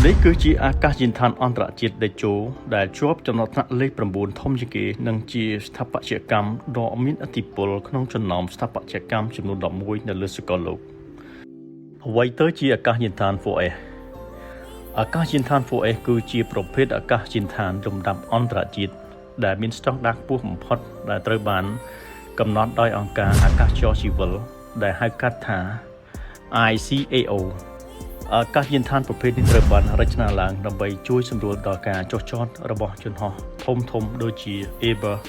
នេះគឺជាអាកាសយានដ្ឋានអន្តរជាតិតេជោដែលជាប់ចំណាត់ថ្នាក់លេខ9ធំជាងគេនិងជាស្ថាបត្យកម្មដ៏មានឥទ្ធិពលក្នុងចំណោមស្ថាបត្យកម្មចំនួន11នៅលើសកលលោកអ្វីទៅជាអាកាសយានដ្ឋាន 4S អាកាសយានដ្ឋាន 4S គឺជាប្រភេទអាកាសយានដ្ឋានលំដាប់អន្តរជាតិដែលមានស្តង់ដារខ្ពស់បំផុតដែលត្រូវបាន កំណត់ដោយអង្គការអាកាសចរស៊ីវិលដែលហៅកាត់ថា ICAO អាកាសយានដ្ឋានប្រភេទនេះត្រូវបានរចនាឡើងដើម្បីជួយសម្រួលដល់ការចុះចតរបស់យន្តហោះធំធំៗដូចជា Airbus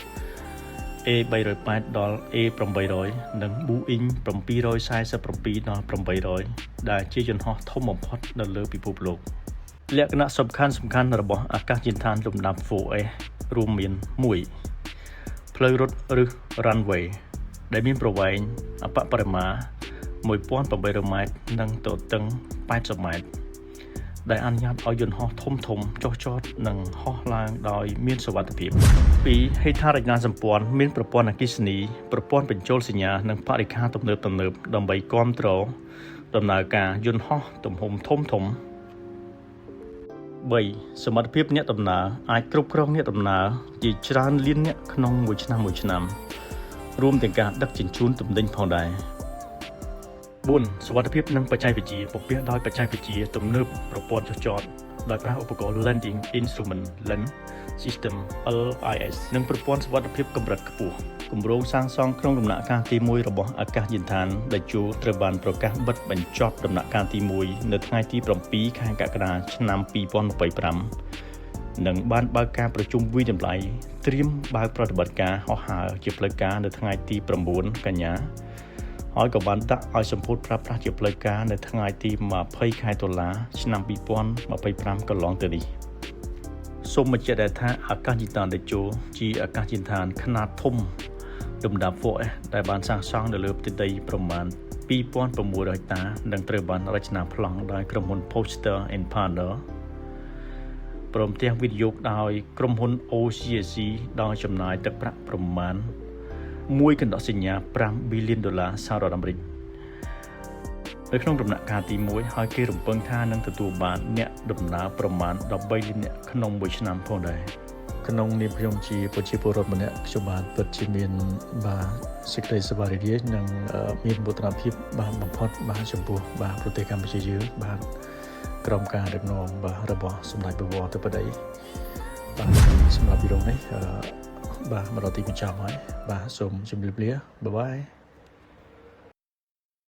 A380 ដល់ A800 និង Boeing 747ដល់800ដែលជាយន្តហោះធំបំផុតនៅលើពិភពលោក លក្ខណៈសំខាន់សំខាន់របស់អាកាសយានដ្ឋានលំដាប់ 4S រួមមាន1ផ្លូវរត់ឬ runway ដែលមានប្រវែងអប្បបរមា1800ម៉ែត្រនិងទទឹង80ម៉ែត្រដែលអនុញ្ញាតឲ្យយន្តហោះធំធំចុះចតនិងហោះឡើងដោយមានសុវត្ថិភាព2ហេដ្ឋារចនាសម្ព័ន្ធមានប្រព័ន្ធអគ្គិសនីប្រព័ន្ធបញ្ចូលសញ្ញានិងបរិក្ខារទំនើបៗដើម្បីគ្រប់គ្រងដំណើរការយន្តហោះទំហំធំធំ3សមត្ថភាពអ្នកដំណើរអាចគ្រប់គ្រងអ្នកដំណើរជាច្រើនលានអ្នកក្នុងមួយឆ្នាំមួយឆ្នាំរួមទាំងការដឹកជញ្ជូនទំនិញផងដែរ4សុវត្ថិភាពនិងបច្ចេកវិទ្យាពពាដោយបច្ចេកវិទ្យាទំនើបប្រព័ន្ធចុះចតដោយប្រើឧបករណ៍ Landing Instrument Land System LIS និងប្រព័ន្ធសុវត្ថិភាពកម្រិតខ្ពស់គម្រោងសាងសង់ក្នុងដំណាក់កាលទី1របស់អាកាសយានដ្ឋានតេជោត្រូវបានប្រកាសបិទបញ្ចប់ដំណាក់កាលទី1នៅថ្ងៃទី7ខែកក្កដាឆ្នាំ2025និងបានបើកការប្រជុំវាយតម្លៃត្រៀមបើកប្រតិបត្តិការហោះហើរជាផ្លូវការនៅថ្ងៃទី9កញ្ញាហើយក៏បានដាក់ឲ្យសម្ពោធប្រើប្រាស់ជាផ្លូវការនៅថ្ងៃទី20ខែតុលាឆ្នាំ2025កន្លងទៅនេះសូមបញ្ជាក់ដែរថាអាកាសយានដ្ឋានតេជោជាអាកាសយានដ្ឋានខ្នាតធំលំដាប់ 4S ដែលបានសាងសង់នៅលើផ្ទៃដីប្រមាណ2600ហិកតានិងត្រូវបានរចនាប្លង់ដោយក្រុមហ៊ុន Poster and Partner ព្រមទាំងវិនិយោគដោយក្រុមហ៊ុន OCAC ដោយចំណាយទឹកប្រាក់ប្រមាណ1កណ្ដោសញ្ញា5ប៊ីលានដុល្លារសហរដ្ឋអាមេរិកនៅក្នុងដំណាក់កាលទី1ហើយគេរំពឹងថានឹងទទួលបានអ្នកដំណើរប្រមាណ13លាននាក់ក្នុងមួយឆ្នាំផងដែរ ក្នុងនាមខ្ញុំជាប្រជាពលរដ្ឋម្នាក់ខ្ញុំបាទពិតជាមានបាទសេចក្តីសប្បាយរីករាយនិងមានមោទនភាពបាទបំផុតបាទចំពោះបាទប្រទេសកម្ពុជាយើងបាទក្រោមការដឹកនាំបាទរបស់សម្ដេចបវរធិបតីបាទសម្រាប់វីដេអូនេះបាទមកដល់ទីបញ្ចប់ហើយបាទសូមជម្រាបលាbye bye.